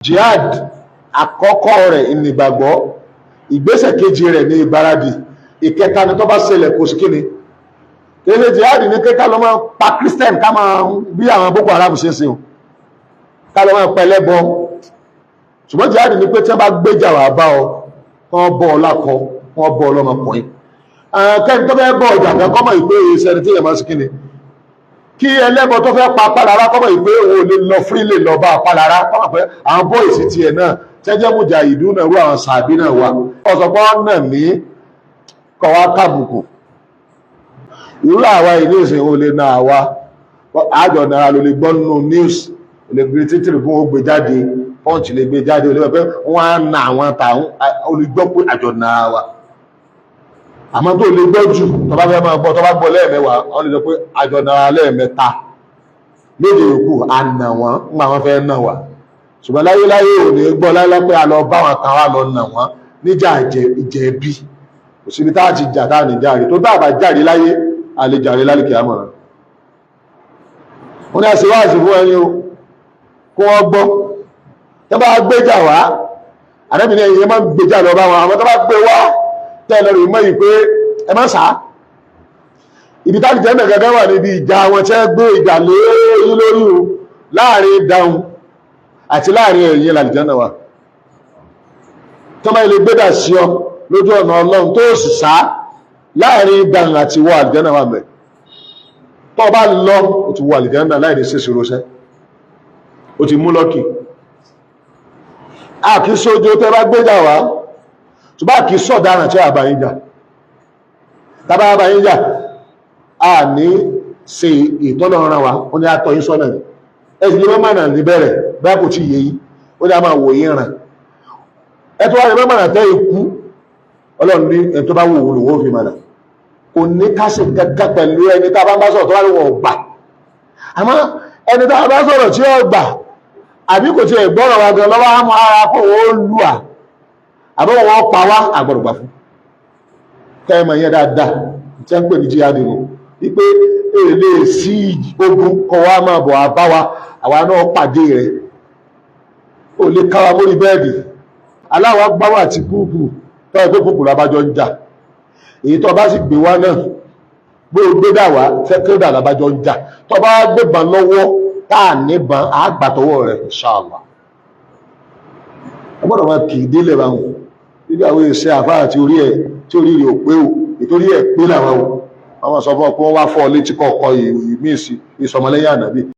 Jihad àkọ́kọ́ rẹ̀ ìnìgbàgbọ́, ìgbésẹ̀ kejì rẹ̀ ní ìgbáradì, ìkẹta ni tó bá ṣẹlẹ̀ kò sí kíni. Kìí ṣe jihad ní pé ká lọ máa pa Christian, ká máa bí àwọn Boko Haram ṣe ń ṣe o, ká lọ máa pa ẹlẹ́bọ. Ṣùgbọ́n jihad ní pé tí wọ́n bá gbéjà wà bá ọ, kán bọ́ ọ lákọ, kán bọ́ ọ lọ́mọkùnrin, kẹ́ni tó fẹ́ bọ́ ọjà kan kọ́mọ̀ ìpé ìṣẹ́ni tí èèyàn máa ń ṣe kíni, kí ẹlẹ́bọ tó fẹ́ pa pálára kọ́mọ̀ ìpé òun ò lè lọ fírí lè lọ bá pálára, kọ́mọ̀ pé àwọn bọ́ìsì tiẹ̀ náà tẹ́jẹ́ mùjà ìdúnà rú àwọn sàbí náà wà. Ọ̀sọ̀pọ̀ náà ní kọ̀ wá kábùkù irú àwa ìlú ìsìn ò lè na àwa àjọ náírà ló lè gbọ́ nínú news, ò lè gbé títìrì fún ó gbé jáde, Punch lè gbé jáde, ò lè gbọ́ pé wọ́n á na àwọn tàwọn, ò lè gbọ́ pé àjọ náírà wa. Àmọ́ tó lè gbọ́ jù, tó bá fẹ́ máa gbọ́, tó bá gbọ́ lẹ́ẹ̀mẹ́wàá, wọ́n lè sọ pé àjọ náírà lẹ́ẹ̀mẹ́ta, léde yòókù ànà wọ́n ńgbà wọ́n fẹ́ nà wá. Ṣùgbọ́n láyéláyé ò ní gbọ́ láyé pé a lọ bá wọn kan wá lọ nà wọ́n níjà ìjẹ̀bi. Kò síbi tá a ti jà tá a ní jàre, tó bá àbá jàre láyé, a lè jàre lálìkè àmọ̀ràn. Wọ́n ní àṣewáàsí fún ẹni o, kó wọ́n gbọ́. Tó bá gbéjà wá, àdẹ́bì ní ẹ̀yẹ máa ń gbéjà lọ bá wọn. Àwọn tó bá gbé wá tẹ́lẹ̀ rí mọ́ yìí pé ẹ má sá ibi táàlì jẹ́ gẹ́gẹ́ wà níbi ìjà wọn tẹ́ gbé ìjà lé yín lórí o, láàrin dáhùn àti láàrin ẹ̀yìn làlìjẹ́ náà wà. Tó bá ilé gbédà sí ọ lójú ọ̀nà Ọlọ́run tó sì sá, láàrin dáhùn àti wọ àlìjẹ́ náà wà mẹ́. Tó bá lọ, ó ti wọ àlìjẹ́ náà láì ní ṣèṣirò rọ́ṣẹ́, ó ti mú lọ́kì. A kì í sójú tẹ́ bá gbéjà wá, ṣùgbọ́n a kì í sọ̀daràn tí a bá yín jà. Tàbá bá yín jà, a ní ṣe ìtọ́nà ọ̀ràn wa. Ó ní atọ́ yín sọ́nà ni, ẹ sì lè mọ́mọ́ náà ní bẹ̀rẹ̀ bẹ́ẹ̀ kò tí yé yín. Ó ní a máa wò yín ràn, ẹ tó wá lè mọ́mọ́ náà tẹ́ ikú. Ọlọ́run ní ẹni tó bá wò wò lòwò fi mọ̀nà. Kò ní ká ṣe gẹ́gẹ́ pẹ̀lú ẹni tá a bá ń bá sọ̀rọ̀ tó bá lè wọ̀ gbà. Àmọ́ ẹni tá a bá sọ̀rọ̀ tí ó gbà, àbí kò tiẹ̀ gbọ́rọ̀ wa gan lọ́wọ́, á mú ara kó wọ́n lù à, àbí wọ́n pa wá, àgbọ̀dọ̀ gbà fún kẹ́ẹ̀mọ̀ yẹn dáadáa. Tí wọ́n ń pè ní jíádì nù wípé èlé sí ogun kọ wá máa bọ̀ àbá wa, àwa náà pàdé rẹ̀, ó lè káwa mórí bẹ́ẹ̀dì aláwa gbáwà àti kúùkù tọ́ ẹgbẹ́ kúùkù lábájọ́ ń jà. Èyí tó bá sì gbé wá náà, bó gbé dà wá fẹ́kẹ́dà lábájọ́ ń jà, tó bá gbébọn lọ́wọ́ táà níbọn àgbàtọwọ́ rẹ̀, inshallah. Ẹ gbọ́dọ̀ máa kì í délẹ̀ báwọn níbi àwọn iṣẹ́ àfáà tí orí ẹ̀ tí orí rẹ̀ ò pé o, ìtorí ẹ̀ pé làwọn o. Àwọn sọ fún ọ pé wọ́n wá fọ́ ọ létí kọ̀ọ̀kan ìmí ìsọmọlẹ́yìn ànábì.